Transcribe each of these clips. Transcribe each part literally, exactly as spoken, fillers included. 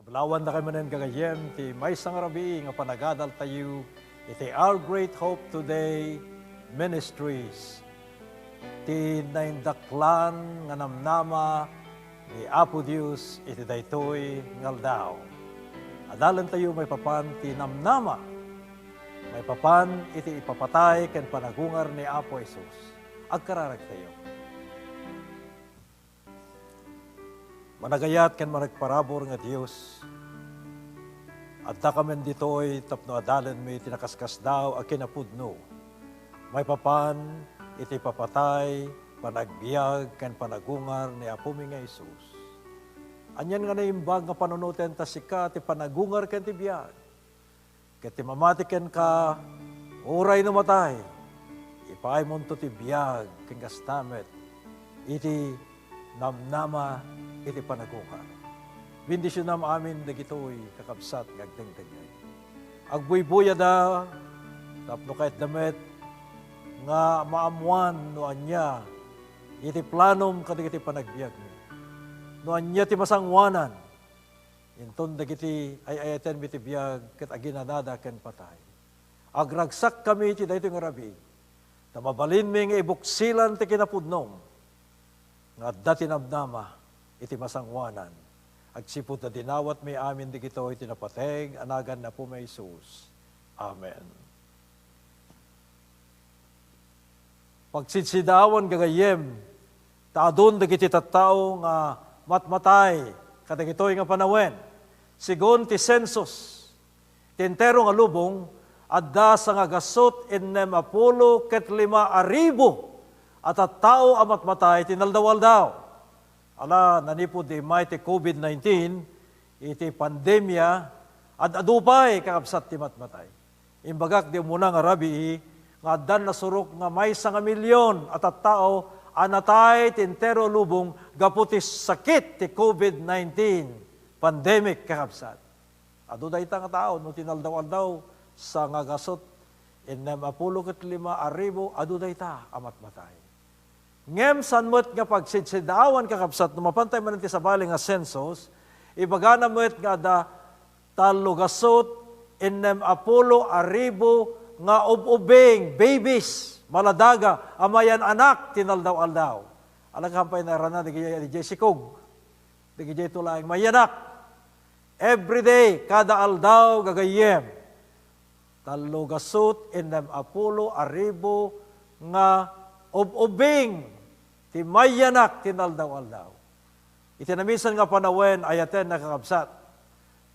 Balawan da kay manen gagayem ti maysa nga rabii nga panagadaltayo iti Our Great Hope Today Ministries, ti naindaklan nga namnama ni Apo Dios iti daytoy nga aldaw. Adalentayo maipapan ti namnama, maipapan iti ipapatay ken panagungar ni Apo Jesus. Agkararagtayo. Managayat ken managparabur nga Dios, adda kamin ditoy tapno adalenmi ti nakaskasdaaw a kinapudno maipapan iti papatay, panagbiag, ken panagungar ni Apomi nga Jesus. Anian nga naimbag nga panunoten ta sika ti panagungar ken ti biag. Ket ti mamati kenka, uray no matay, ipaaymonto ti biag ken kasta met iti namnama iti panagungar. Bendisionam amin dagitoy kakabsat nga agdengdengngeg. Agbuybuyada tapno kayatda met nga maammoan no ania iti planom kadagiti panagbiagmi, no ania ti masangoanan inton dagiti ay-ayatenmi ti biag ket aginanada ken patay. Agragsakkami iti daytoy nga rabii, ta mabalinmi nga ibuksilan ti kinapudnom nga adda ti namnama iti masangoanan. Agsipud ta dinawatmi amin dagitoy iti napateg a nagan ni Apomi Jesus. Amen. Pagsidsidaawan gagayyem, ta adun dagiti tattao nga matmatay kadagitoy nga panawen. Sigun ti census, ti entero nga lubong, adda sangagasut ennem a pulo ket lima a ribu a tattao a matmatay ti naldaw-aldaw. Ala, nanipud di immay ti covid nineteen, iti pandemia, ad-adu pay kakabsat ti matmatay. Imbagak di umuna nga rabii nga addan nasurok nga maysa nga milyon a tattao a natay ti entero lubong gapu ti sakit ti covid nineteen pandemic, kakabsat. Adu dayta nga tao no ti naldaw-aldaw, sangagasut ennem a pulo ket lima a ribu, adu dayta a matmatay. Ngem saan met nga pagsidsidaawan, kakabsat, no mapantay manen ti sabali nga census, ibagana met nga adda tallogasut ennem a pulo a ribu nga ub-ubbing, babies, maladaga a mayan-anak ti naldaw-aldaw. Alagkahan pay nairana dagiti, dagiti sikog, dagiti tulaeng mayanak. Every day, kada aldaw, gagayyem, tallogasut ennem a pulo a ribu nga ub-ubbing ti mayanak ti naldaw-aldaw. Iti namisan nga panawen, ayaten, kakabsat,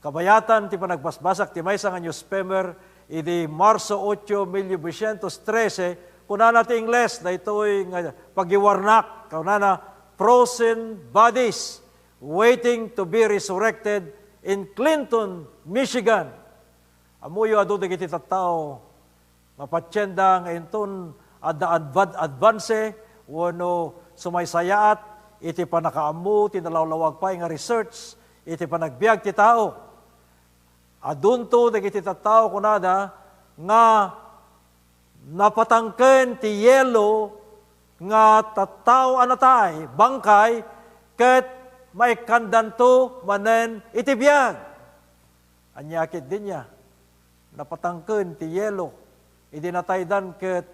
kabayatan ti panagbasbasak ti maysa nga newspaper idi Marso ocho, mil novecientos trese, kunana ti Ingles, daytoy nga pagiwarnak, kunana, "Frozen bodies waiting to be resurrected in Clinton, Michigan." Ammoyo, adu dagiti tattao nga patienda nga inton adda adva-, advance wenno sumaysayaat iti pannakaammo ti nalawlawag pay nga research iti panagbiag ti tao. Adunto dagiti tattao, kunada, nga napatangken ti yelo nga tattao a natay, bangkay, ket maikkandanto manen iti biag. Ania ketdi nia? Napatangken ti yelo. Idi nataydan ket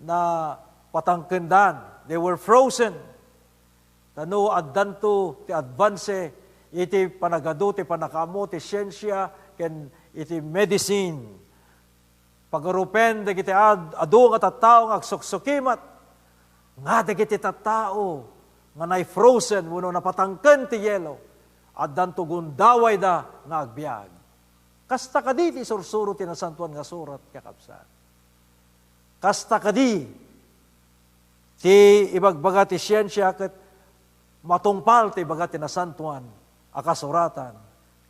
napatangkendan. They were frozen. Ta no addanto ti advance iti panagadu ti pannakaammo ti siensia ken iti medicine. Pagarupen dagiti ad-, adu nga tattao nga agsuksukimat, nga dagiti tattao nga nay-frozen wenno napatangken ti yelo, addanto gundawayda nga agbiag. Kasta kadi ti isursuro ti Nasantoan nga Surat, kakabsat. Kasta kadi ti ibagbaga ti siensia ket matungpal ti ibaga ti Nasantoan a Kasuratan.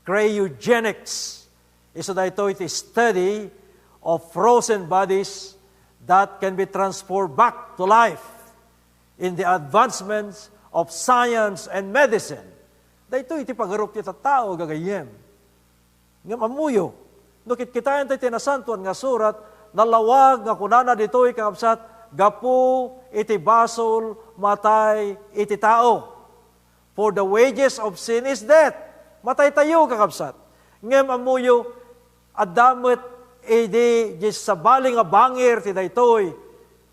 Cryogenics, isu daytoy ti study of frozen bodies that can be transformed back to life in the advancements of science and medicine. Daytoy ti pagarup ti tattao, gagayyem. Ngem ammoyo, no kitkitaentayo ti Nasantoan nga Surat, nalawag nga kunana ditoy, kakabsat, gapu iti basol, matay iti tao. For the wages of sin is death. Mataytayo, kakabsat. Ngem ammoyo, adda met idi di sabali nga bangir ti daytoy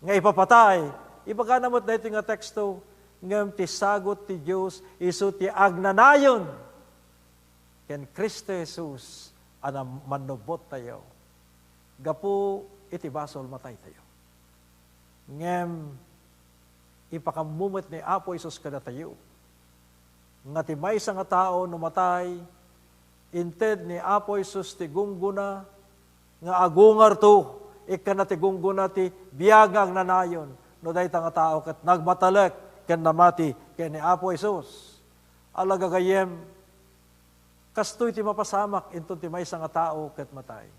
nga ipapatay. Ibagana met daytoy nga teksto, ngem ti sagut ti Dios isu ti agnanayon ken Cristo Jesus a nam-, mannubbottayo gapu iti basol mataytayo. Ngem ipakammo met ni Apo Jesus kadatayo nga ti maysa nga tao no matay, inted ni Apo Jesus ti gunggona nga agungarto, ikkana ti gunggona ti biag nga agnanayon no dayta nga tao ket nagmatalek ken namati ken ni Apo Jesus. Ala gagayyem, kastoy ti mapasamak inton ti maysa nga tao ket matay.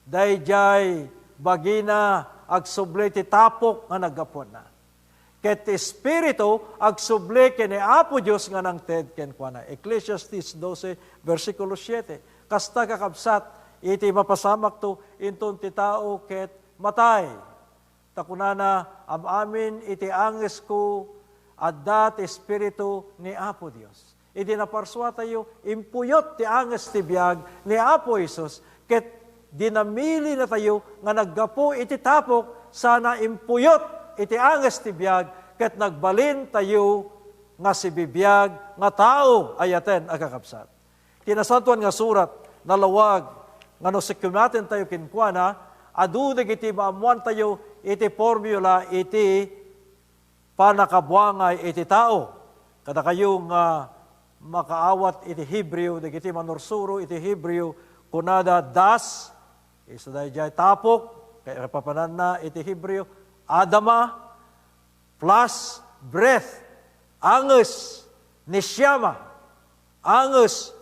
Daydiay bagina agsubli ti tapok nga naggapuanna. Ket ti Espiritu agsubli ken ni Apo Dios nga nangted kenkuana. Ecclesiastes doce, bersikulo siete. Kasta, kakabsat, iti mapasamakto inton ti tao ket matay. Ta kunana, "Am-amin iti angesko, adda ti Espiritu ni Apo Dios." Idi naparsuatayo, impuyot ti anges ti biag ni Apo Jesus, ket dinamilinatayo nga naggapu iti tapok sana impuyot iti anges ti biag, ket nagbalintayo nga sibibiag nga tao, ayaten a kakabsat. Ti Nasantoan nga Surat, nalawag nga no sikkimatentayo kenkuana, adu dagiti maammoantayo iti formula iti pannakabuangay iti tao. Kadakayo nga makaawat iti Hebreo, dagiti manursuro iti Hebreo, kunada das, isu daydiay tapok, kay papananna iti Hebreo, adama, plus breath, anges, neshama, anges,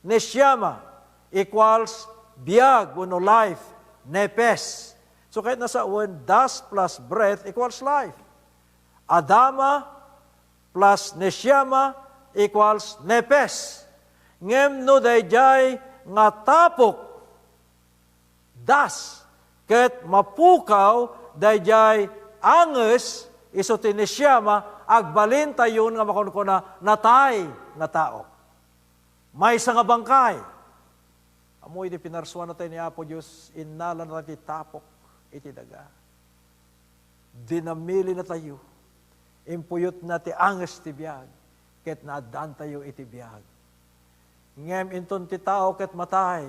neshama, equals biag wenno life, nepes. So, ket nasawen, das plus breath equals life. Adama plus neshama equals nepes. Ngem no daydiay nga tapok, das, ket mapukaw daydiay anges, isu ti neshama, agbalintayon nga makunkuna natay nga tao. Maysa nga bangkay. Ammo idi pinarsuanatayo ni Apo Dios, innalana ti tapok iti daga. Dinamilinatayo. Impuyotna ti anges ti biag, ket naaddaantayo iti biag. Ngem inton ti tao ket matay,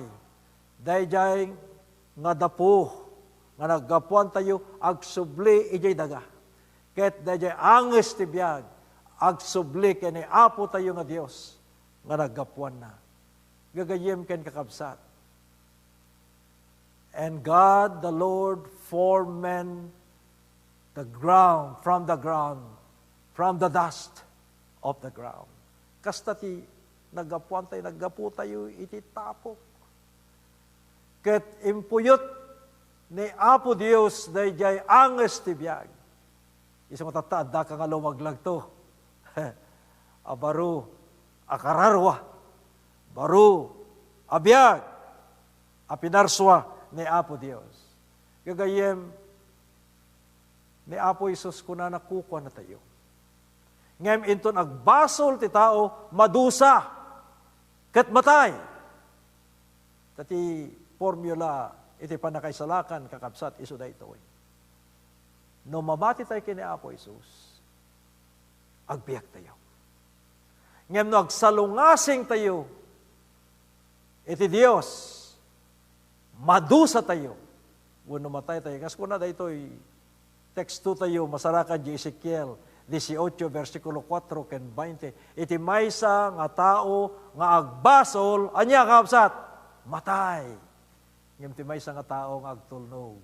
daydiay nga dapu nga naggapuantayo agsubli idiay daga. Ket daydiay anges ti biag agsubli ken ni Apotayo nga Dios nga naggapuanna. Gagayyem ken kakabsat, "And God the Lord formed man the ground, from the ground, from the dust of the ground." Kasta ti naggapuantayo, naggaputayo iti tapok. Ket impuyot ni Apo Dios daydiay anges ti biag. Isu nga tatta, addaka nga lumaglagto a baro a kararua, baro a biag a pinarsua ni Apo Dios. Gagayyem, ni Apo Jesus kunana, kukuanatayo. Ngem inton agbasol ti tao, madusa ket matay. Ta ti formula iti pannakaisalakan, kakabsat, isu daytoy. No mamati tayo ken ni Apo Jesus, agbiagtayo. Ngem no agsalungasingtayo iti Dios, madusatayo wenno mataytayo. Kas kuna daytoy tekstotayo, masarakan di Ezekiel dieciocho, bersikulo kuatro ken bainte, iti maysa nga tao nga agbasol, ania, kakabsat? Matay. Ngem ti maysa nga tao nga agtulnog,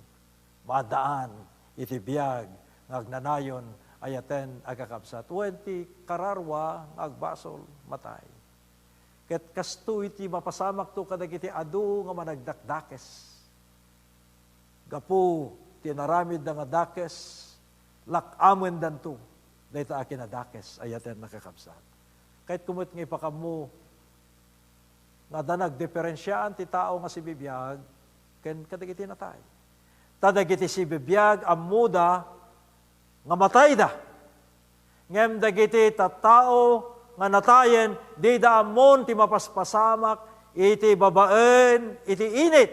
maadaan iti biag nga agnanayon, ayaten a kakabsat. Wen, ti kararua nga agbasol, matay. Ket kastoy ti mapasamakto kadagiti adu nga managdakdakes. Gapu ti inaramidda nga dakes, lak-amendanto dayta a kinadakes, ayaten a kakabsat. Kayatko met nga ipakammo nga adda nagdiferensiaan ti tao nga sibibiag ken kadagiti natay. Ta dagiti sibibiag, ammoda nga matayda. Ngem dagiti tattao nga natayen, dida ammon ti mapaspasamak iti babaen iti init,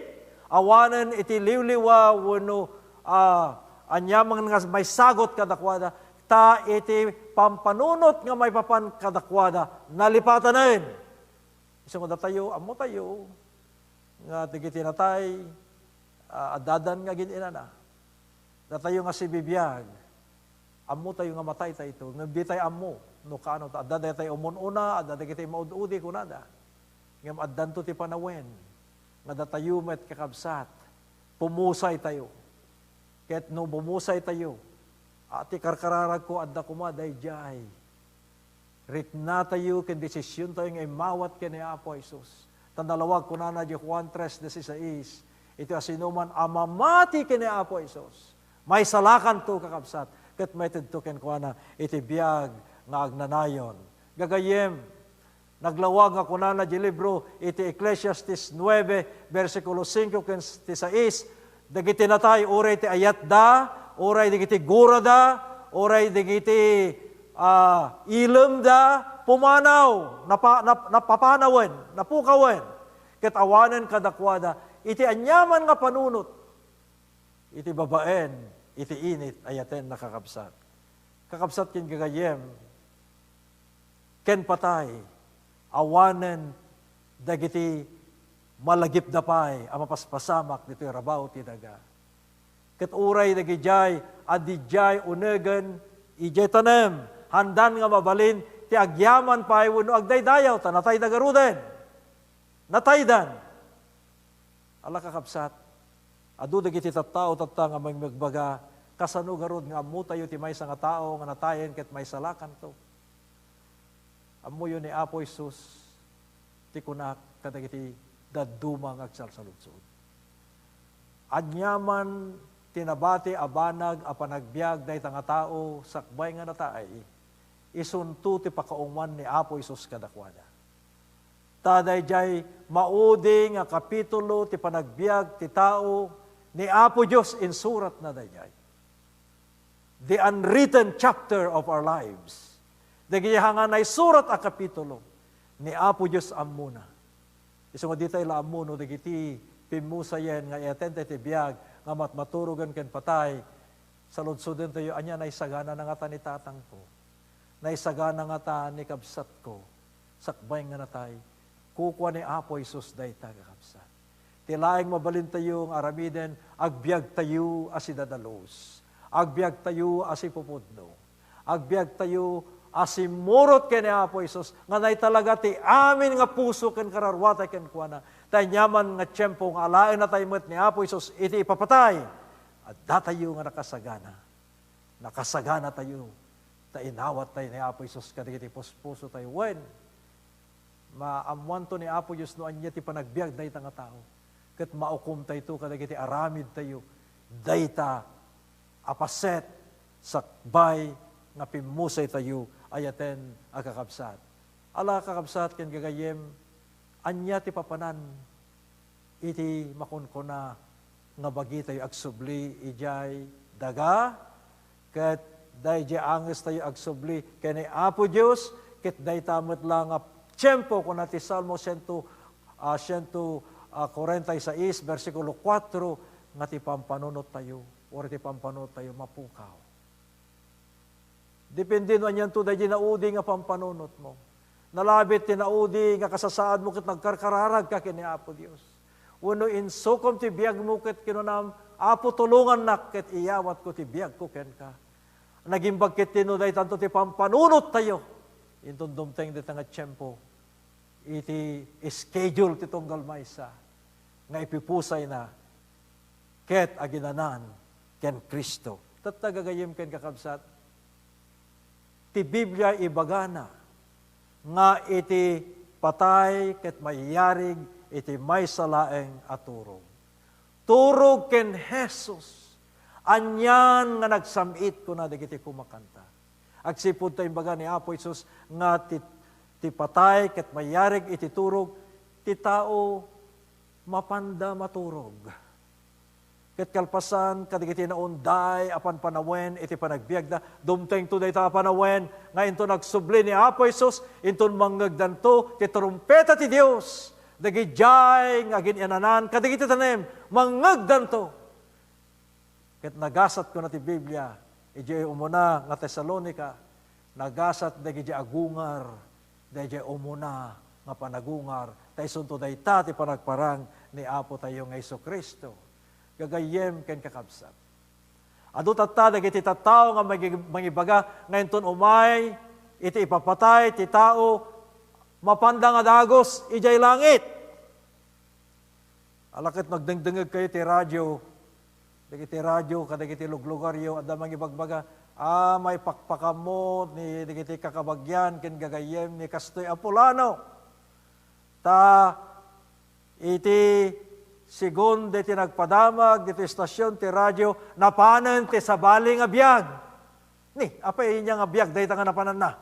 awanen iti liwliwa wenno, a, aniaman nga maisagut kadakuada, ta iti pampanunot nga maipapan kadakuada, nalipatanen. Isu nga datayo, ammotayo nga dagiti natay, a, addadan nga agin-inana. Datayo nga sibibiag, ammotayo nga mataytayto, ngem ditay ammo no kaano ta adda daytay umun-una, adda dagiti maud-udi kunada. Ngem addanto ti panawen nga datayo met, kakabsat, pumusaytayo. Ket no bumusaytayo, a, ti karkararagko adda koma daydiay. Riknatayo ken desisiontayo nga immawat ken ni Apo Jesus. Ta nalawag kunana di Juan tres dieciséis, iti asinoman a mamati ken ni Apo Jesus, maisalakanto, kakabsat, ket maitedto kenkuana iti biag nga agnanayon. Gagayyem, naglawag nga kunana di libro iti Eclesiastes nuebe, bersikulo singko ken ti sais, dagiti natay, uray ti ayatda, uray dagiti gurada, uray dagiti, a, ilemda, pumanaw, napa-, nap-, napapanawen, napukawen, ket awanen kadakuada iti aniaman nga panunot iti babaen iti init a yatenna, kakabsat. Kakabsat ken gagayyem, ken patay, awanen dagiti malagipda pay a mapaspasamak ditoy rabaw ti daga. Ket uray dagidiay a didiay unegen idiay tanem, handan nga mabalin ti agyaman pay wenno agdaydayaw, ta natayda garuden. Nataydan. Ala, kakabsat, adu dagiti tattao tatta nga mangmagbaga, kasano garud nga ammotayo ti maysa nga tao nga natayen ket maisalakanto? Ammoyo ni Apo Jesus ti kunak kadagiti dadduma nga agsalsaludsod. Aniaman ti nabati a banag a panagbiag dayta nga tao sakbay nga natay, isunto ti pakaumwan ni Apo Jesus kadakuada. Ta daydiay maudi nga kapitulo ti panagbiag ti tao ni Apo Dios, insuratna daydiay. The unwritten chapter of our lives. Dagiti nga naisurat a kapitulo ni Apo Dios ammona. Isu nga ditay la ammo no dagiti pimmusayen nga iyatenta iti biag nga matmaturogen ken patay, saludsodentayo, ania, naisagana ngata ni tatangko? Naisagana ngata ni kabsatko? Sakbay nga natay, kukua ni Apo Jesus dayta, kakabsat. Ti laeng mabalintayo nga aramiden, agbiagtayo a sidadalus. Agbiagtayo a sipupudno. Agbiagtayo a simmurot ken ni Apo Jesus nga naitalaga ti amin nga puso ken kararuatay kenkuana. Ta aniaman nga tiempo nga alaennatay met ni Apo Jesus iti ipapatay, addatayo nga nakasagana. Nakasaganatayo ta inawattayo ni Apo Jesus kadagiti puspusotayo. Wen, maammoanto ni Apo Dios no ania ti panagbiag dayta nga tao, ket maukomtayto kadagiti aramidtayo dayta a paset sakbay nga pimmusaytayo a yaten a kakabsat. Ala, kakabsat ken gagayyem, ania ti papanan iti makunkuna nga bagitayo agsubli idiay daga, ket daydiay angestayo agsubli ken ni Apo Dios, ket dayta met la nga tiempo, kuna ti Salmo siento, ah, siento, ah, kuarenta y seis, bersikulo kuatro, nga ti pampanunottayo, uray ti pampanunottayo mapukaw. Depende no anianto daydi naudi nga pampanunotmo. Nalabit ti naudi nga kasasaadmo ket nagkarkararagka ken ni Apo Dios. Wenno insukom ti biagmo ket kinunam, "Apo, tulongannak ket iyawatko ti biagko kenka." Nagimbag ketdi no daytanto ti pampanunottayo. Inton dumteng dayta nga tiempo, iti schedule ti tunggal maysa nga ipipusayna ket aginanan ken Cristo. Tatta, gagayyem ken kakabsat, ti Biblia ibagana nga iti patay ket mayarig iti maysa laeng a turog. Turog ken Jesus, anian nga nagsam-it, kuna dagiti kumakanta. Agsipud ta imbaga ni Apo Jesus nga ti, ti patay ket mayarig iti turog, ti tao mapanda maturog. Ket kalpasan kadagiti naunday a panpanawen iti panagbiagda, dumtengto dayta a panawen nga inton agsubli ni Apo Jesus, inton mangngegdanto ti trumpeta ti Dios, dagidiay nga agin-inanan kadagiti tanem, mangngegdanto. Ket nagasat, kuna ti Biblia, idiay umuna nga Tesalonica, nagasat dagiti agungar, daydiay umuna nga panagungar, ta isunto dayta ti panagparang ni Apo tayo nga Jesu-Cristo. Gagayyem ken kakabsat, adu tatta dagiti tattao nga magi-, mangibaga nga inton umay iti ipapatay ti tao, mapanda nga dagus idiay langit. Ala ket no agdengdengngeg kayo ti radio, dagiti radio kadagiti luglugaryo, adda mangibagbaga, "Ah, maipakpakammo ni dagiti kakabagian ken gagayyem ni kastoy a pulano. Ta iti segun daytoy nagpadamag ditoy estasion ti radio, napanen ti sabali nga biag." Ni, apay ania nga biag dayta nga napananna?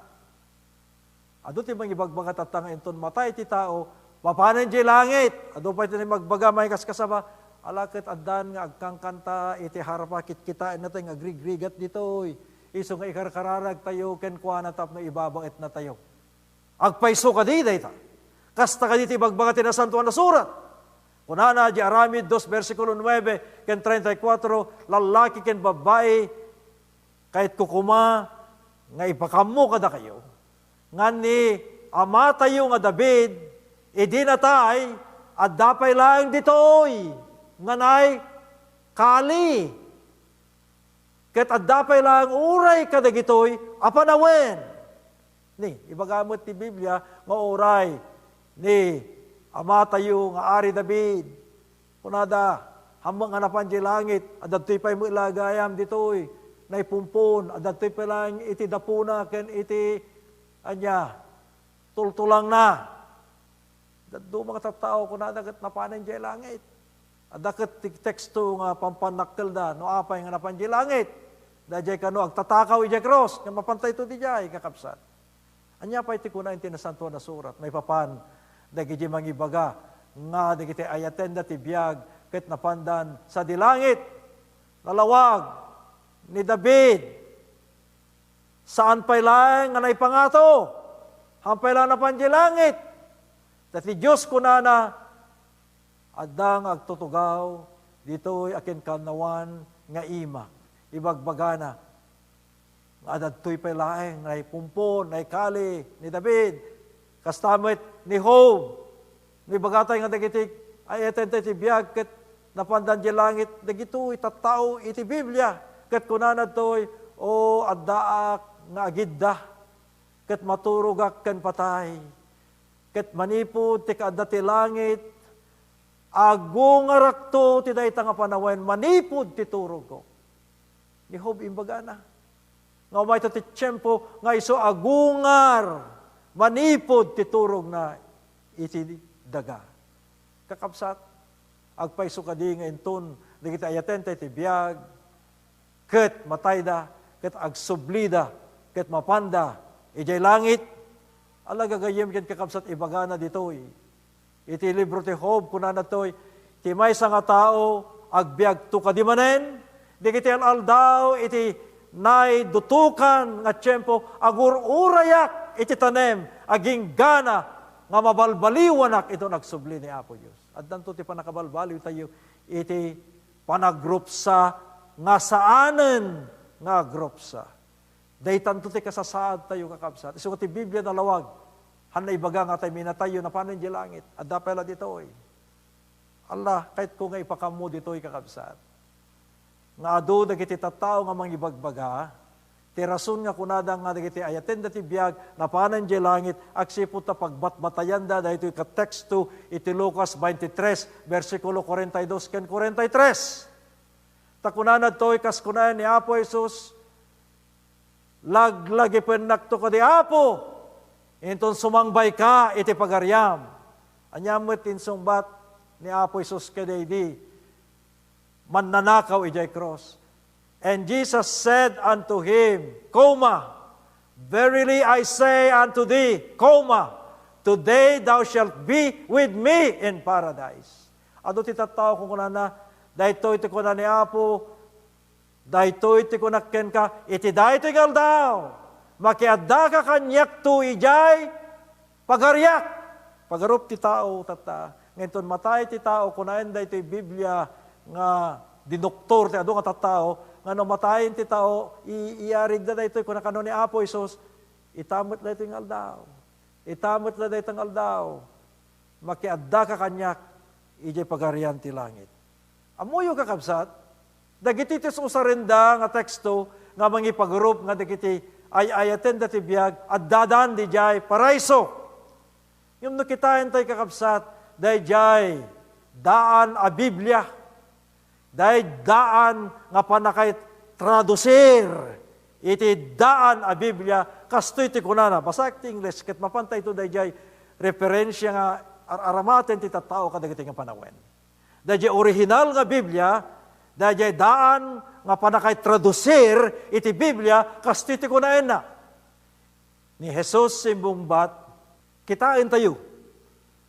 Adu ti mangibagbaga tatta nga inton matay ti tao, mapanen idiay langit. Adu pay ti nagbaga maikaskasaba, "Ala ket addan nga agkankanta iti harpa, kitkitaenna tay nga agrigrigat ditoy. Isu nga ikarkararagtayo kenkuana tapno ibabaetnatayo." Agpayso kadi dayta? Kasta kadi ti ibagbaga ti Nasantoan a Surat? Kunana di Aramid dos, bersikulo nuebe ken treinta y cuatro, "Lallaki ken babbai, kayatko koma nga ipakammo kadakayo, nga ni amatayo nga David, idi natay, adda pay laeng ditoy nga naikali. Ket adda pay laeng uray kadagitoy a panawen." Ni, ibaga met ti Biblia nga uray ni amatayo nga Ari David, kunada, "Ammok nga napan idiay langit, adda ditoy pay met la gayam ditoy naipumpon, adda ditoy pay laeng iti dapuna ken iti," ania, "tultulangna." Dadduma nga tattao, kunada, ket napanen idiay langit. Adda ket ti teksto nga pampannakkelda no apay nga napan idiay langit. Daydiay kano agtatakaw idiay krus, nga mapantayto idiay, kakabsat. Ania pay ti kuna iti Nasantoan a Surat maipapan dagiti mangibaga nga dagiti ayatenda ti biag ket napandan sadi langit? Nalawag ni David, saan pay laeng nga naipangato, han pay laeng napan idiay langit. Ta ti Dios, kunana, adda nga agtutugaw ditoy a kinkannawan nga imak. Ibagbagana nga adda ditoy pay laeng naipumpon, naikali ni David. Kasta met ni Job. Ni bagatay nga dagiti ay-ayaten ti biag ket napandan idiay langit, dagitoy tattao iti Biblia. Ket kunana ditoy, "O, addaak nga agidda, ket maturogak ken patay. Ket manipud ti kaadda ti langit, agungarakto ti dayta nga panawen manipud ti turogko." Ni Job, imbagana nga umayto ti tiempo nga isu agungar manipud ti turogna iti daga. Kakabsat, agpayso kadi nga inton dagiti ayatenta iti biag, ket matayda, ket agsublida, ket mapanda idiay langit? Ala, gagayyem ken kakabsat, ibagana ditoy iti libro ti Job, kunana ditoy, "Ti maysa nga tao, agbiagto kadi manen, dagiti al-aldaw iti naidutokan nga tiempo, agur-urayak iti tanem, aginggana nga mabalbaliwanak inton agsubli ni Apo Dios." Addanto ti pannakabalbaliwtayo iti panagrupsa nga saanen nga agrupsa. Daytanto ti kasasaadtayo, kakabsat. Isu nga ti Biblia nalawag, han naibaga nga tay minatayyo, napanen idiay langit. Adda pay la ditoy. Ala, kayatko nga ipakammo ditoy, kakabsat, nga adu dagiti tattao nga mangibagbaga, ti rason nga kunada nga dagiti ayatenda ti biag napanen idiay langit, agsipud ta pagbatbatayanda daytoy ket teksto iti Lucas twenty-three, bersikulo forty-two ken forty-three. Ta kunana ditoy, kas kunaen ni Apo Jesus, "Laglagipennakto kadi, Apo, inton sumangbayka iti pagariam." Ania met ti insungbat ni Apo Jesus kadaydi mannanakaw idiay krus? "And Jesus said unto him, comma, verily I say unto thee, comma, today thou shalt be with me in paradise." Adu ti tattao, kunkunana, Daytoy ti kuna ni Apo, daytoy ti kunak kenka, iti daytoy nga aldaw, makiaddaka kaniakto idiay pagariak. Pagarup ti tao, tatta. Ngem inton matay ti tao, kunaen daytoy Biblia nga dinoktor ti adu nga tattao, nga no matayen ti tao, i-, iarigda daytoy, kuna kano ni Apo Jesus, ita met daytoy nga aldaw. Ita met daytoy nga aldaw. Makiaddaka kaniak idiay pagarian ti langit. Ammoyo, kakabsat, dagiti ti usarenda nga teksto nga mangipagarup nga dagiti ay-ayatenda ti biag, addadan didiay paraiso. Ngem no kitaentayo, kakabsat, daydiay daan a Biblia, daydiay daan nga pannakay tradusir iti daan a Biblia, kastoy ti kunana, basaek ti English, ket mapanta ito daydiay referensia nga ar-, aramaten ti tattao kadagiti nga panawen. Daydiay orihinal nga Biblia, daydiay daan nga pannakay tradusir iti Biblia, kastoy ti kunaenna. Ni Jesus simmungbat, kitaentayo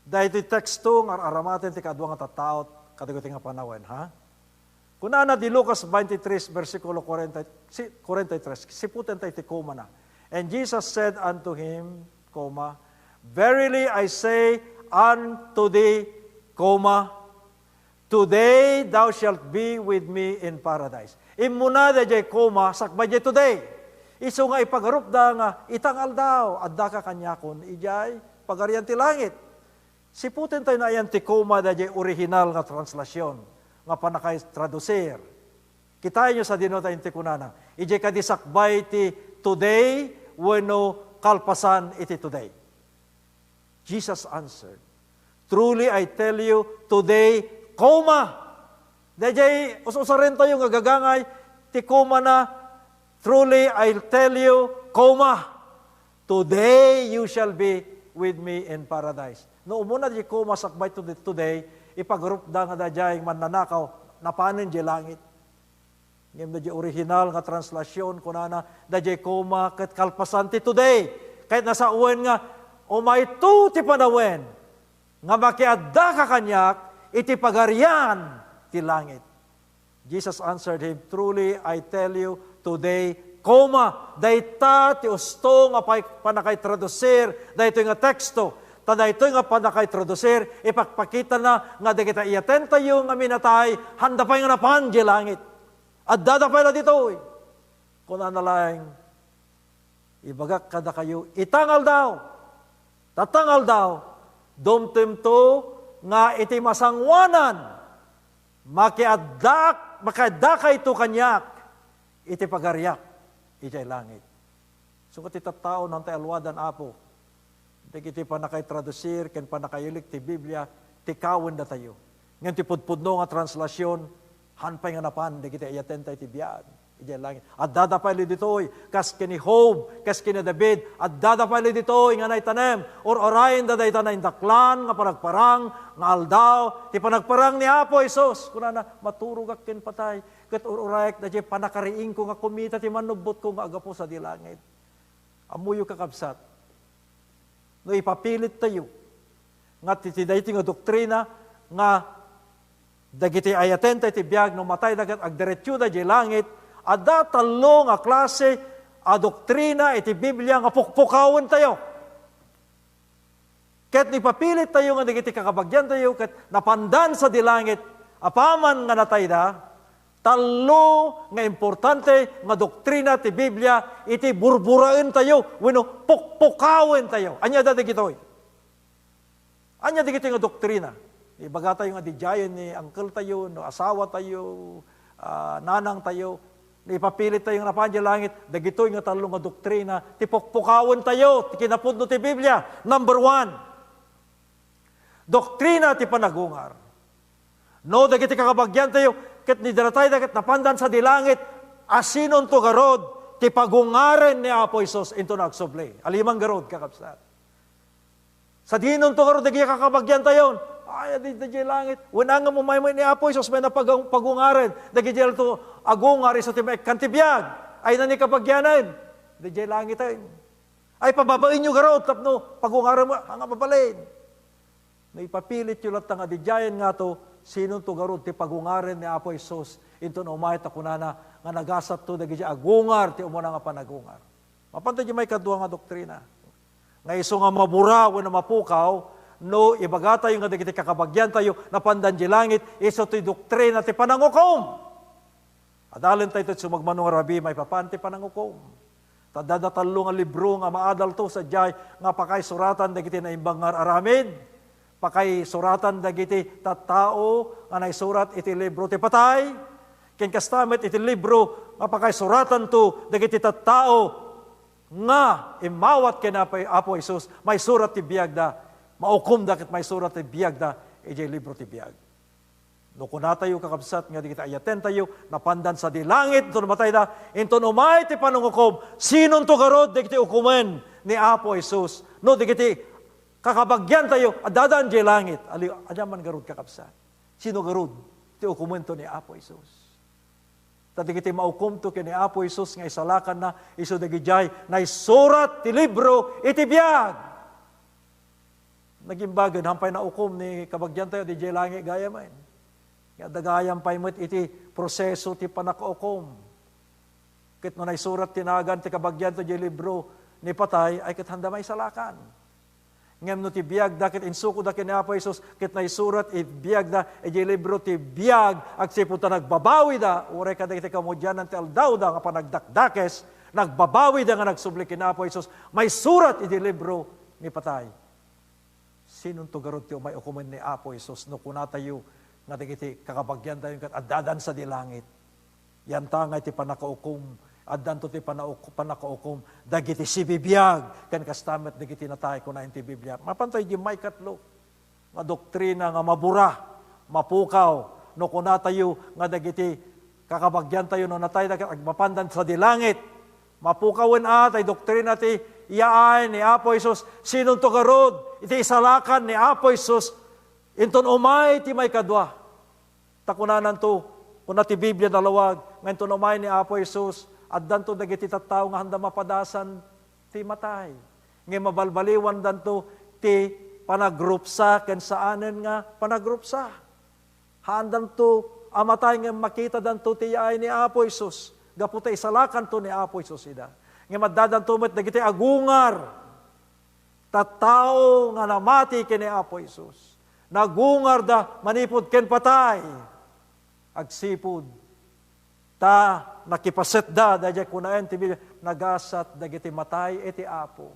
daytoy teksto nga ar-aramaten ti kadua nga tattaot kadagiti nga panawen, ha? Kunana di Lucas twenty-three, bersikulo forty, si-, forty-three, siputen tayo ti komana. "And Jesus said unto him, comma, Verily I say unto thee, comma, today thou shalt be with me in paradise." Immuna daydiay comma, sakbay diay today. Isu nga ipagarupda nga, ita nga aldaw, addaka kaniakon idiay pagarian ti langit. Siputen tayo no ayan ti comma daydiay orihinal nga translasion nga pannakay tradusir. Kitaenyo sadino tayo ti kunana. Idiay kadi sakbay ti today wenno kalpasan iti today. Jesus answered, "Truly I tell you, today, comma." Daydiay us-usaren tayo nga gagangay ti comma na, "Truly I tell you, comma, today you shall be with me in paradise." No umuna di comma sakbay to-, today, ipagarupda nga daydiay mannanakaw, napanen di langit. Ngem daydiay orihinal nga translasion, kunana, daydiay comma ket kalpasan ti today. Ket nasawen nga, umayto ti panawen nga makiaddaka kaniak iti pagarian ti langit. Jesus answered him, "Truly I tell you, today, comma, dayta ti usto nga pay-, pannakay tradusir daytoy nga teksto." Ta daytoy nga pannakay tradusir, ipakpakitana nga dagiti iyatentayo nga minatay, handa pay nga napan di langit. Addada pay la ditoy. Kunana laeng, ibagak kadakayo, ita nga aldaw, tatta nga aldaw, dumtemto nga iti masangoanan, makiaddak-, makiaddakayto kaniak iti pagariak idiay langit. Isu nga ti tattaon, hantay alwadan, Apo. Dagiti pannakay tradusir ken pannakailik ti Biblia, ti kawendatayo. Ngem ti pudpudno nga translasion, han pay nga napan dagiti ayatenta iti biag idiay langit. Addada pay la ditoy, kas ken ni Job, kas ken ni David, addada pay la ditoy nga naitanem, ur-urayenda dayta naindaklan nga panagparang nga aldaw, ti panagparang ni Apo Jesus. Kunana, "Maturogak ken patay, ket ur-urayek daydiay pannakariingko nga kumita ti mannubbotko nga aggapu sadi langit." Ammoyo, kakabsat, no ipapilittayo nga ti, ti daytoy nga doktrina nga dagiti ayatenta iti biag no matayda ket agdiretsoda idiay langit, adda tallo nga klase a doktrina iti Biblia nga pukpukawentayo. Ket no ipapilittayo nga dagiti kakabagiantayo ket napandan sadi langit, apaman nga natayda, tallo nga importante nga doktrina ti Biblia iti burburaentayo wenno pukpukawentayo. Ania dagitoy? Ania dagitoy nga doktrina? Ibagatayo nga didiayen ni uncle tayo, no asawatayo, ah, nanangtayo, no ipapilittayo nga napan idiay langit, dagitoy nga tallo nga doktrina ti pukpukawentayo ti kinapudno ti Biblia. Number one, doktrina ti panagungar. No, dagiti kakabagiantayo, ket ni dinatayda ket napandan sadi langit, asinonto garud ti pagungaren ni Apo Jesus inton agsubli? Aliman garud, kakabsat. Sadinonto garud dagiti kakabagiantayon? Ay, adi, adi langit. Wen, ngem umaymayen ni Apo Jesus, mayna pagang-, pagungaren. Dagiti alto agungar, isu ti maikkan ti biag. Ay, na ni kabagianen. Dagiti langiten. Ay, pababaenyo garud tapno pagungaren mo, nga mabalin. No ipapilityo latta nga didiayen ngato, Sinonto garud ti pagungaren ni Apo Jesus inton umay ta kunana nga nagasatto dagiti agungar ti umuna nga panagungar? Mapanta diay maikadua nga doktrina, nga isu nga mabura wenno mapukaw, no ibagatayo nga dagiti kakabagiantayo napandan idiay langit, isu ti doktrina ti panangukom. Adalentay ti sumagmamano nga rabii maipapan ti panangukom. Ta adda tallo nga libro nga maadalto sadiay nga pakaisuratan dagiti naimbag nga ar-aramid, pakaisuratan dagiti tattao nga naisurat iti libro ti patay, ken kasta met iti libro nga pakaisuratanto dagiti tattao nga immawat ken Apo, Apo Jesus, maisurat ti biagda, maukomda ket maisurat ti biagda idiay libro ti biag. No kunatayo, kakabsat, nga dagiti ayatentayo napandan sadi langit, inton matayda, inton umay ti panangukom, sinonto garud dagiti ukomen ni Apo Jesus? No dagiti kakabagiantayo, addadan idiay langit. Aliw, ania man garud, kakabsat? Sino garud ti ukomento ni Apo Jesus? Ta dagiti maukomto ken ni Apo Jesus nga isalakanna, isu dagidiay naisurat ti libro iti biag. Nagimbagen, han pay naukom ni kabagiantayo, diay langit gayam. Nga adda gayam pay met iti proseso ti pannakaukom. Ket no naisurat ti nagan ti kabagianto diay libro ni patay, ay ket handa maisalakan. Ngem no ti biagda ket insukoda ken ni Apo Jesus, ket naisurat iti biagda, idiay libro ti biag, agsipud ta nagbabawida, uray kadagiti kamudianan ti aldawda nga panagdakdakes, nagbabawida nga nagsubli ken ni Apo Jesus, maisurat iti libro ni patay. Sinonto garud ti umay ukomen ni Apo Jesus no kunatayo nga dagiti kakabagiantayo ket addadan sadi langit? Yantangay ti pannakaukom, addanto ti panauk-, pannakaukom dagiti sibibiag ken kasta met dagiti natay, kuna ti Biblia. Mapantay diay maikatlo nga doktrina nga mabura, mapukaw, no kunatayo nga dagiti kakabagiantayo no natayda ket agmapandan sadi langit. Mapukawen a, tay doktrina ti iyaay ni Apo Jesus. Sinonto garud iti isalakan ni Apo Jesus inton umay ti maikadua? Ta kunananto, kuna ti Biblia nalawag, nga inton umay ni Apo Jesus, addanto dagiti tattao nga handa mapadasan ti matay. Ngem mabalbaliwandanto ti panagrupsa ken saanen nga panagrupsa. Haandanto a matay ngem makitadanto ti yaay ni Apo Jesus gapu ta isalakanto ni Apo Jesus ida. Ngem addadanto met dagiti agungar, tattao nga namati ken ni Apo Jesus. Nagungarda manipud ken patay. Agsipud ta nakipasetda, daydiay kunaen ti Biblia, nagasat dagiti matay iti Apo.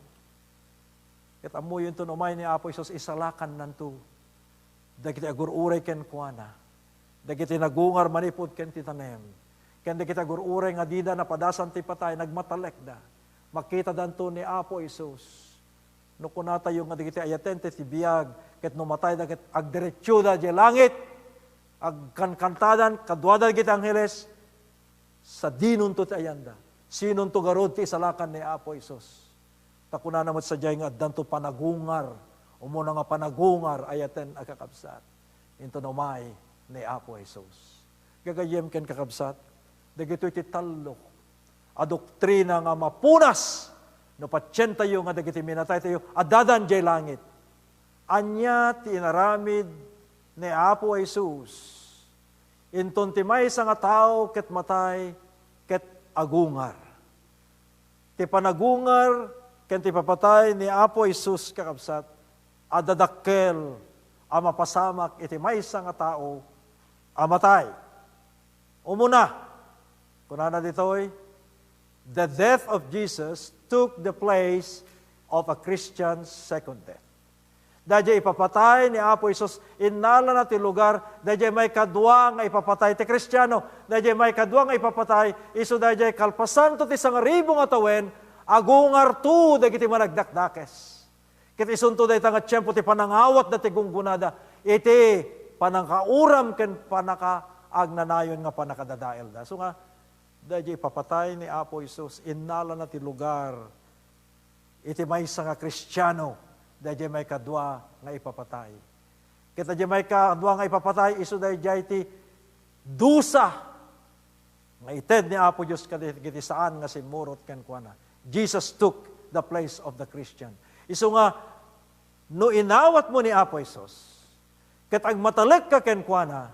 Ket ammoyo, inton umay ni Apo Jesus, isalakannanto dagiti agur-uray kenkuana, dagiti nagungar manipud ken ti tanem, ken dagiti agur-uray nga dida napadasan ti patay, nagmatalekda. Makitadanto ni Apo Jesus. No kunatayo nga dagiti ayaten ti biag, ket no matayda ket agdiretsoda idiay langit, agkankantadan kaduada dagiti angheles, sadinonto ti ayanda. Sinonto garud ti isalakan ni Apo Jesus? Ta kunana met sadiay nga addanto panagungar, umuna nga panagungar, ayaten a kakabsat, inton umay ni Apo Jesus. Gagayyem ken kakabsat, dagitoy ti tallo a doktrina nga mapunas no patientayo nga dagiti minataytayo addadan idiay langit. Ania ti inaramid ni Apo Jesus inton ti maysa nga tao ket matay ket agungar? Ti panagungar ken ti papatay ni Apo Jesus, kakabsat, adda dakkel a mapasamak iti maysa nga tao a matay. Umuna, kunana ditoy, "The death of Jesus took the place of a Christian's second death." Daydiay ipapatay ni Apo Jesus, innalana ti lugar, daydiay maikadua nga ipapatay ti Kristiano. Daydiay maikadua nga ipapatay, isu daydiay kalpasanto ti sangaribu nga tawen, agungarto dagiti managdakdakes. Ket isunto dayta nga tiempo ti panangawatda ti gunggonada iti panangkauram ken panakaagnanayon nga pannakadadaelda. Isu nga, daydiay ipapatay ni Apo Jesus, innalana ti lugar iti maysa nga Kristiano, daydiay maikadua nga ipapatay. Ket daydiay maikadua nga ipapatay, isu daydiay ti dusa nga ited ni Apo Dios kadagiti saan nga simmurot kenkuana. Jesus took the place of the Christian. Isu nga, no inawatmo ni Apo Jesus, ket agmatalekka kenkuana,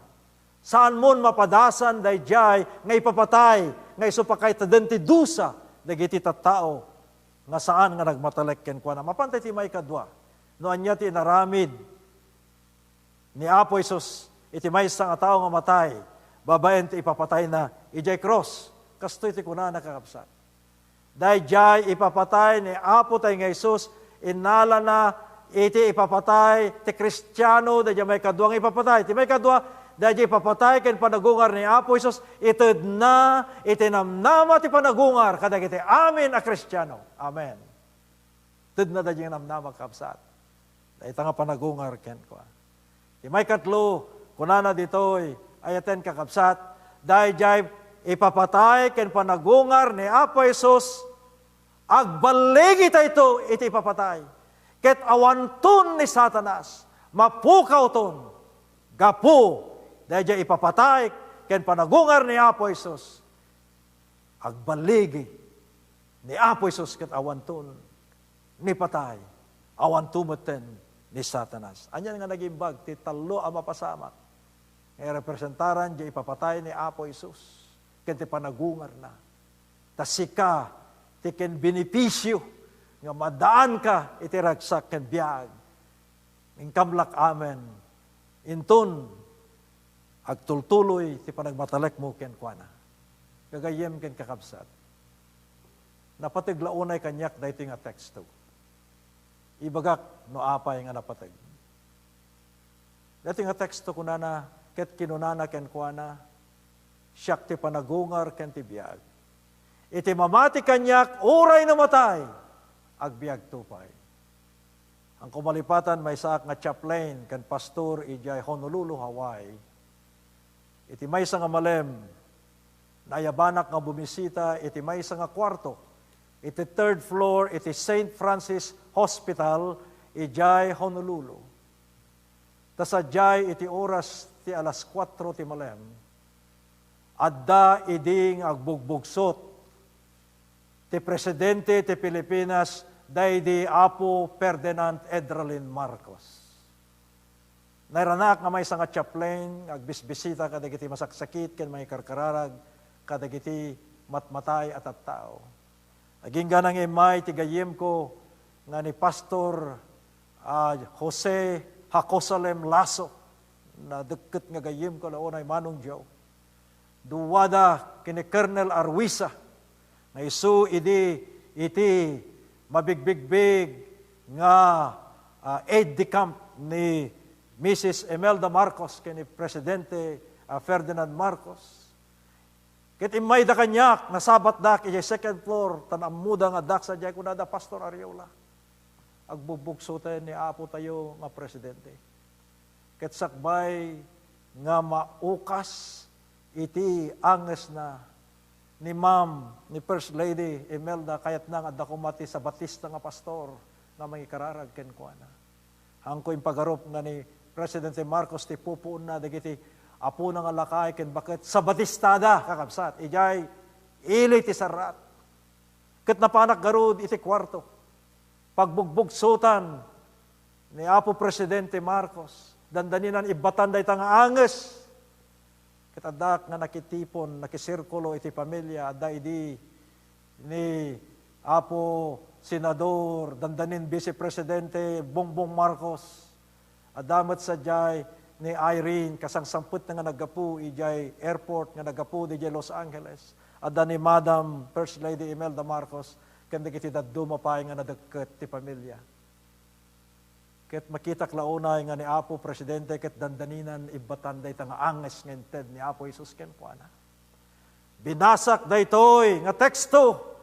saanmon mapadasan daydiay nga ipapatay nga isu pakayteden ti dusa dagiti tattao nga saan nga nagmatalek kenkuana. Mapantay ti maikadua, no ania ti inaramid ni Apo Jesus iti maysa nga tao nga matay babaen ti ipapatayna idiay krus. Kastoy ti kunana, kakabsat. Daydiay ipapatay ni Apo tayo nga Jesus, innalana iti ipapatay ti Kristiano, daydiay maikadua nga ipapatay. Ti maikadua, daydiay ipapatay ken panagungar ni Apo Jesus, itedna iti namnama ti panagungar kadagiti amin a Kristiano. Amen. Tedna daydiay namnama, kakabsat. Dayta nga panagungar kenkuana. Ti maikatlo, kunana ditoy, ayaten, kakabsat, daydiay ipapatay ken panagungar ni Apo Jesus, agballigi daytoy iti ipapatay. Ket awanton ni Satanas, mapukawton, gapu daydiay ipapatay ken panagungar ni Apo Jesus. Agballigi ni Apo Jesus ket awanton ni patay, awanto metten ni Satanas. Anian nga nagimbag ti tallo a mapasamak nga irepresentaran diay ipapatay ni Apo Jesus ken ti panagungarna. Ta sika ti ken benepisio nga madaanka iti ragsak ken biag. Inkamlak amen. Inton agtultuloy ti panagmatalekmo kenkuana. Gagayyem ken kakabsat, napateg la unay kaniak daytoy nga teksto. Ibagak no apay nga napateg. Daytoy nga teksto kunana, ket kinunana kenkuana, "Siak ti panagungar ken ti biag. Iti mamati kaniak, uray no matay, agbiagto pay." Ang kumalipatan, maysaak nga chaplain ken pastor idiay Honolulu, Hawaii. Iti maysa nga malem, naayabanak nga bumisita iti maysa nga kuarto iti third floor iti Saint Francis Hospital idiay Honolulu. Ta sadiay iti oras ti alas kuatro ti malem, adda idi nga agbugbugsot ti presidente ti Pilipinas, daydi Apo Ferdinand Edralin Marcos. Nairanaak nga maysa nga chaplain nga agbisbisita kadagiti masaksakit ken mangikarkararag kadagiti matmatay a tattao. Agingga nga immay ti gayyemko nga ni Pastor, ah, Jose Hacosalem Lasso, nadekket nga gayyemko la unay, Manong Joe. Duada ken ni Colonel Arwisa nga isu idi iti mabigbigbig nga, ah, aide de camp ni Missus Imelda Marcos ken ni Presidente, ah, Ferdinand Marcos. Ket immayda kaniak, nasabatdak idiay second floor, tan ammoda nga addak sadiay, kunada, "Pastor Ariola, agbugbugsoten ni Apo tayo nga Presidente." Ket sakbay nga maukas iti angesna ni Ma'am, ni First Lady Imelda, kayatna nga adda koma ti Sabatista nga pastor nga mangikararag kenkuana. Haanko impagarup nga ni Presidente Marcos ti pupuonna dagiti apona nga lakay ken baket Sabatistada, kakabsat, idiay ili ti sarrat. Ket napanak garud iti kuarto. Pagbugbugsotan ni Apo Presidente Marcos, dandaninan ibbatan dayta nga anges. Ket addak nga nakitipon, nakisirkulo iti pamilia, adda idi ni Apo Senador, dandanin Vice Presidente Bongbong Marcos, adda met sadiay ni Irene, kasangsampetna nga naggapu idiay airport nga naggapu idiay Los Angeles. Adda ni Madam First Lady Imelda Marcos, ken dagiti dadduma pay nga nadekket ti pamilia. Ket makitak la unay nga ni Apo Presidente ket dandaninan ibbatan dayta nga anges nga inted ni Apo Jesus kenkuana. Binasak daytoy nga teksto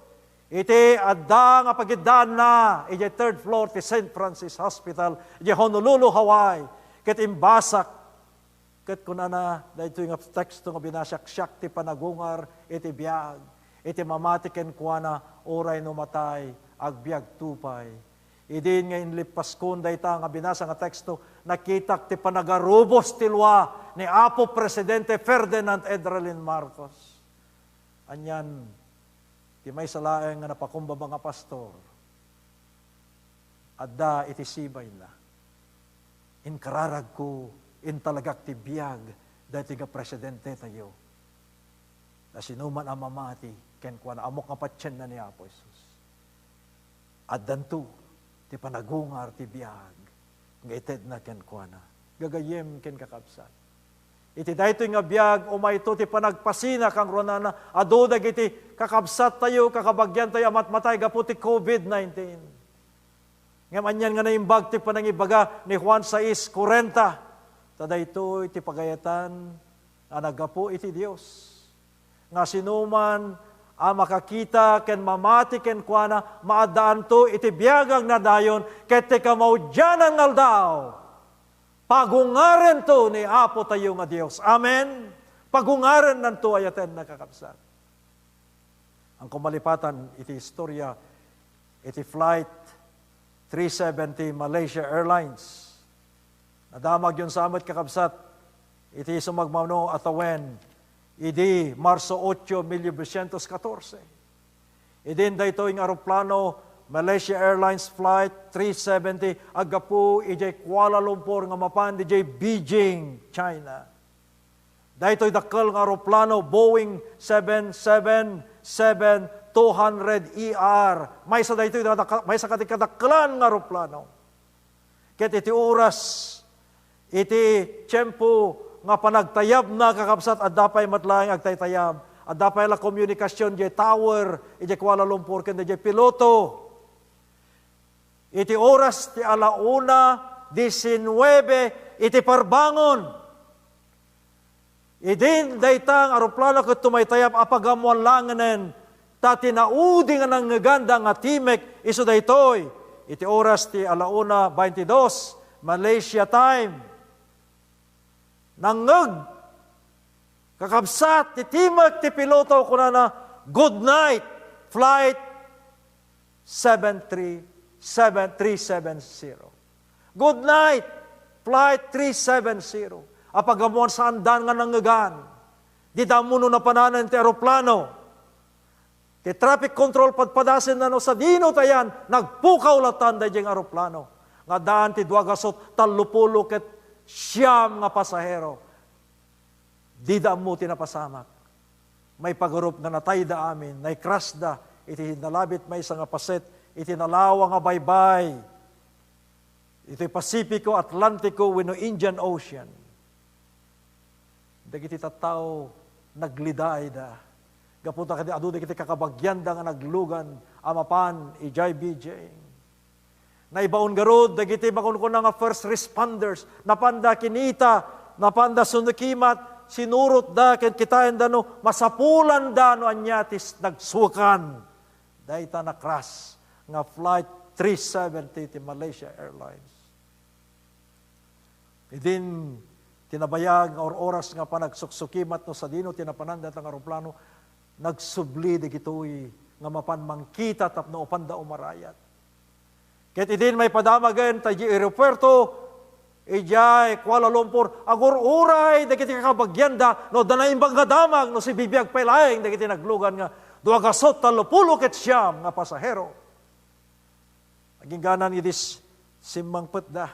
iti adda nga pagiddaanna idiay third floor ti Saint Francis Hospital idiay Honolulu, Hawaii. Ket imbasak, ket kunana daytoy nga teksto nga binasak, "Siak ti panagungar iti biag. Iti mamati kenkuana, uray no matay, agbiagto pay." Idin nga inlippaskon dayta nga binasa nga teksto, nakitak ti panagarubos ti lua ni Apo Presidente Ferdinand Edralin Marcos. Anian ti maysa laeng nga napakumbaba nga pastor, adda iti sibayna. Inkararagko Intalagak ti biag daytoy nga presidente tayo. Ta sinoman a mamati kenkuana, ammok nga patienna ni Apo Jesus. Addanto ti panagungar ti biag nga itedna kenkuana. Gagayyem ken kakabsat, iti daytoy nga biag, umayto ti panagpasina kangrunana. Adu dagiti kakabsattayo, kakabagiantayo a matmatay gapu ti covid nineteen. Ngem anian nga naimbag ti panangibaga ni Juan sais kuarenta, ta daytoy ti pagayatan a naggapu iti Dios, nga sinoman a makakita ken mamati kenkuana, maaddaanto iti biag nga agnayon, ket ti kamaudianan nga aldaw, pagungarento ni Apo tayo nga Dios. Amen. Pagungarennanto, ayatenna, kakabsat. Ang kumalipatan iti istorya, iti flight three seventy Malaysia Airlines. Nadamagyon sa met, kakabsat, iti sumagmamano a tawen, idi Marso ocho, mil novecientos katorse. Idin daytoy nga aeroplano, Malaysia Airlines Flight three seventy, aggapu idiay Kuala Lumpur nga mapan idiay Beijing, China. Daytoy dakkel nga aeroplano, Boeing seven seven seven two hundred E R. Maysa daytoy, maysa kadi kadakkelan nga aeroplano. Ket iti oras, iti tiempo nga panagtayabna, kakabsat, adda pay met laeng agtaytayab. Adda pay la komunikasion diay tower idiay Kuala Lumpur ken diay piloto. Iti oras ti ala una disinnuebe iti parbangon, idin dayta nga aeroplano ket tumaytayab a pagammoan langenen, ta ti naudi nga nangngeganda nga timek isu daytoy. Iti oras ti ala una baintidos, Malaysia time. Nangngeg, kakabsat, ti timek ti piloto, kunana, "Good night, flight seven three seven, three seven zero. Good night, flight three seven zero." A pagammoan, saandan nga nangngegan. Dida ammo no napananen ti aeroplano. Ti traffic control padpadasenna no sadino ta ayan, nagpukaw latan daydiay nga aeroplano. Nga addaan ti dua gasut tallopulo ket siam nga pasahero. Dida ammo ti napasamak. Maipagarup nga natayda amin, naikrasda iti nalabit maysa nga paset iti nalawa nga baybay, iti Pacifico, Atlantico, wenno Indian Ocean. Dagiti tattao, naglidayda. Gapu ta kadi adu dagiti kakabagianda nga naglugan a mapan idiay Beijing. Naibaon garud dagiti makunkuna nga first responders. Napanda kinita, napanda sunukimat, sinurotda ken kitaenda no masapulanda no ania ti s-, nagsuekan dayta na-crash nga Flight three seventy ti Malaysia Airlines. Idin ti nabayag nga or-oras nga panagsuksukimat no sadino ti napanan dayta nga aeroplano, nagsubli dagitoy nga mapan mangkita tapno apanda umarayat. Ket idin maipadamagen ta idiay aeropuerto, idiay Kuala Lumpur, agur-uray dagiti kakabagianda no adda naimbag nga damag no sibibiag pay laeng dagiti naglugan nga dua gasut tallopulo ket siam nga pasahero. Agingganan idi s-, simmangpetda,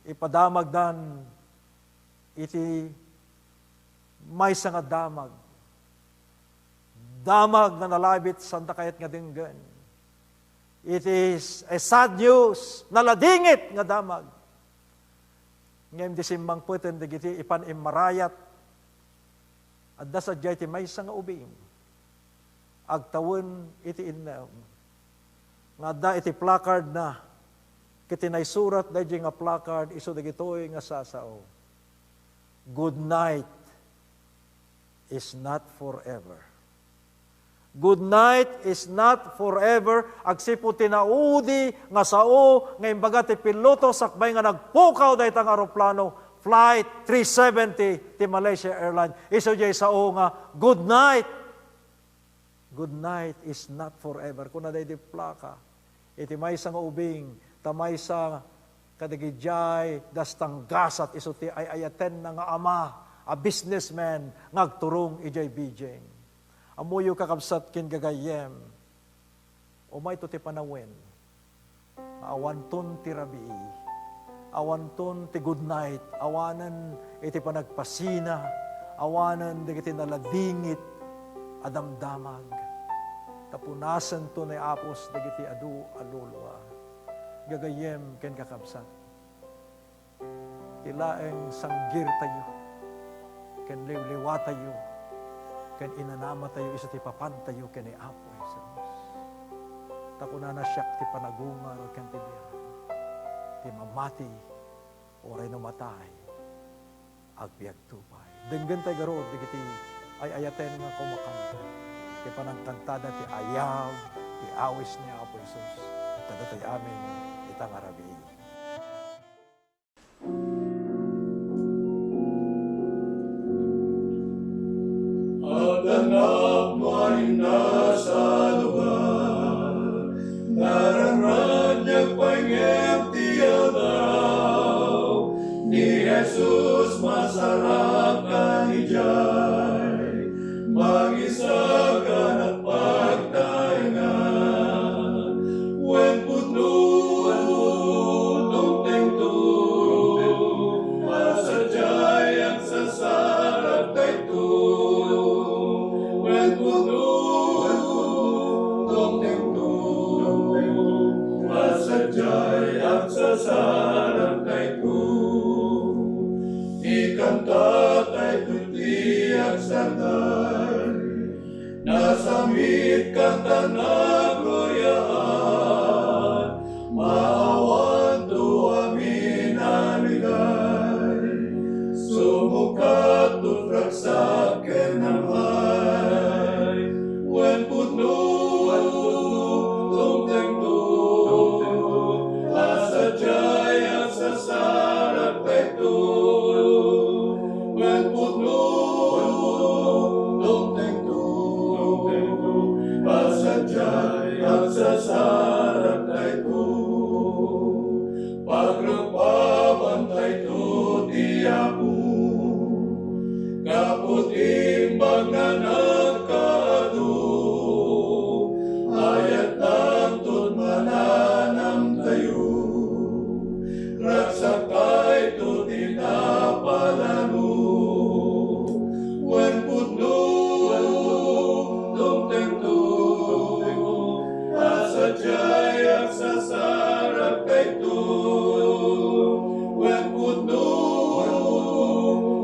ipadamagdan iti maysa nga damag. Damag nga nalabit, saanda kayat nga denggen. It is a sad news, naladingit nga damag. Ngem di simmangpeten dagiti ipan immarayat, adda sadiay ti maysa nga ubing agtawen iti innem nga adda iti placard na, ket ti naisurat daydiay nga placard isu dagitoy nga sasao, "Good night is not forever." Good night is not forever. Agsipud ti naudi nga sao nga imbaga ti piloto sakbay nga nagpukaw dayta nga aeroplano, Flight three seventy ti Malaysia Airlines. Isu diay sao nga, "Good night." Good night is not forever. Kuna daydi plaka. Iti maysa nga ubing, ta maysa kadagidiay dastang gasat isu ti ay-ayatenna nga ama a businessman nga agturong idiay Beijing. Ammoyo, kakabsat ken gagayyem, umayto ti panawen nga awanton ti rabii. Awanton ti good night, awanen iti panagpasina, awanen dagiti naladingit a damdamag. Ta punasento ni Apos dagiti adu a lulua. Gagayyem ken kakabsat, ti laeng sanggirtayo ken liwliwatayo ken inanamatayo isu ti papantayo ken ni Apo Jesus. Ta kunana, "Siak ti panagungar ken ti biag. Ti mamati uray no matay, agbiagto pay." Denggentay garud dagiti ay-ayaten nga kumakanta. Ti panangkantada ti ayab, ti awis ni Apo Jesus. Kadatoy amin ita nga rabii. Adda napmarinna sa lugar, nararaniag pay ngem ti aldaw, ni Jesus masarakan idiay, mangisaganat pagtaengan. Wen pudno, dumtengto, a sadiay agsasarag dayto. Wen pudno, dumtengto, a sadiay agsasarag dayto. Ti kanta daytoy ti agsardeng. Nasamit ken nagloriaan, maawanto amin a ligay. Sumukatto ti ragsak ken am-ay, wen pudno, dumtengto, a sadiay agsasarag dayto. Wen pudno, dumtengto, a sadiay agsasarag dayto. Pagrukpaban dayto ti Apo, gapu ti imbag nga nagkaadu, ayat nangtod mananamtayo. Ragsaktayto ti napalalo, wen pudno, dumtengto, a sadiay agsasarag dayto, wen pudno,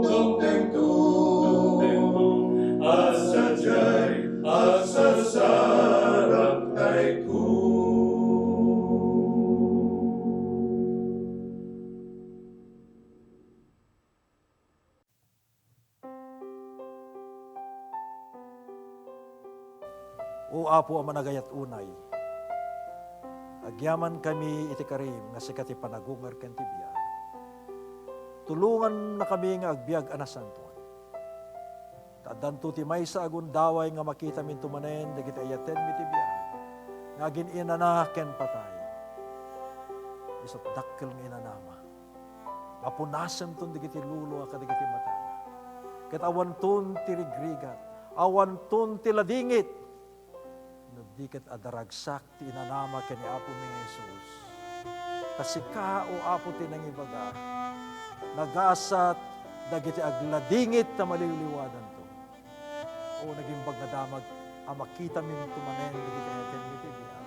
dumtengto, a sadiay agsasarag dayto. O Apo a managayat unay, agyamankami iti karim nga sika ti panagungar ken ti biag. Tulongannakami nga agbiag a nasantoan. Ta addanto ti maysa a gundaway nga makitaminto manen dagiti ayatenmi ti biag nga agin-inana ken patay. Isut' dakkel nga inanama. Apo, nasemton dagiti lulua kadagiti matana. Ket awanton ti rigrigat, awanton ti ladingit, no di ket adda ragsak ti inanama ken ni Apomi nga Jesus. Ta sika, O Apo, ti nangibaga, nagasat dagiti agladingit ta maliwliwadanto. O nagimbag nga damag a makitaminto manen dagiti ayatenmi ti biag.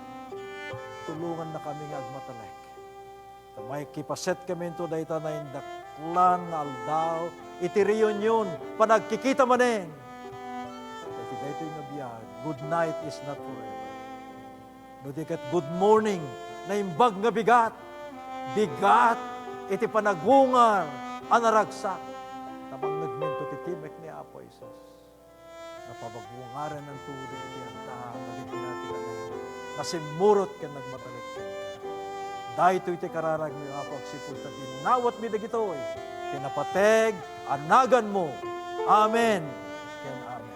Tulongannakami nga agmatalek. Ta makipasetkami into dayta naindaklan nga aldaw iti reunion, panagkikita manen. Ta iti daytoy nga biag, good night is not forever. No di ket, good morning, naimbag nga bigat. Bigat iti panagungar a naragsak. Ta mangngegminto ti timek ni Apo Jesus. Napabagungaran nanto dagiti anta nga agiginapitan, nasimmurot ken nagmatalek kenka. Daytoy ti kararagmi, Apo, agsipud ta dinawatmi dagitoy ti napateg a naganmo. Amen ken amen.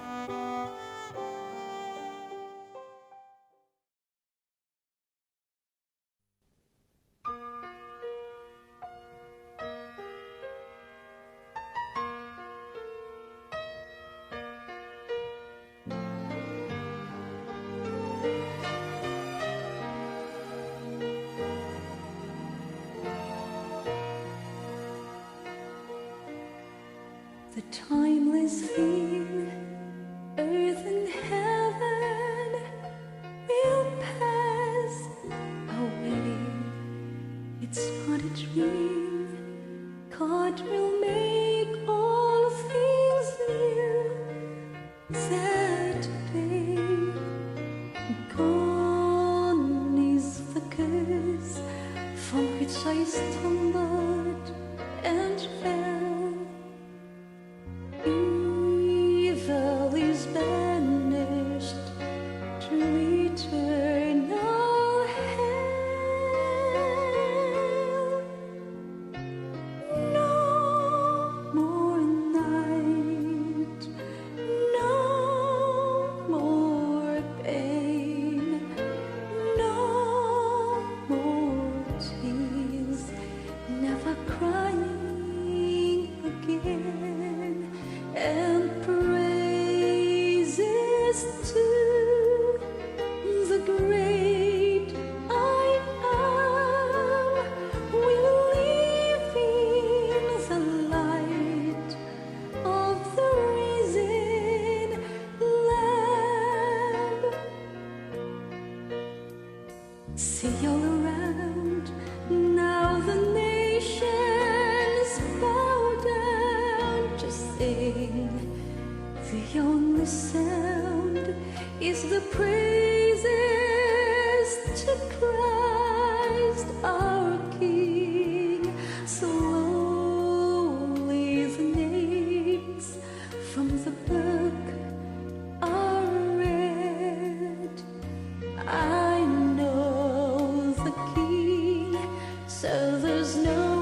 The timeless thing, earth and heaven will pass away. It's not a dream. God will make all things new. That day, gone is the curse from which I stumbled and fell. Evil is banished to eternal hell. No more night, no more pain, no more tears, never crying again. And praises to the great I Am, we live in the light of the risen Lamb. See all around, now the nations bow down to sing. The only sound is the praises to Christ our King. Slowly the names from the book are read. I know the King, so there's no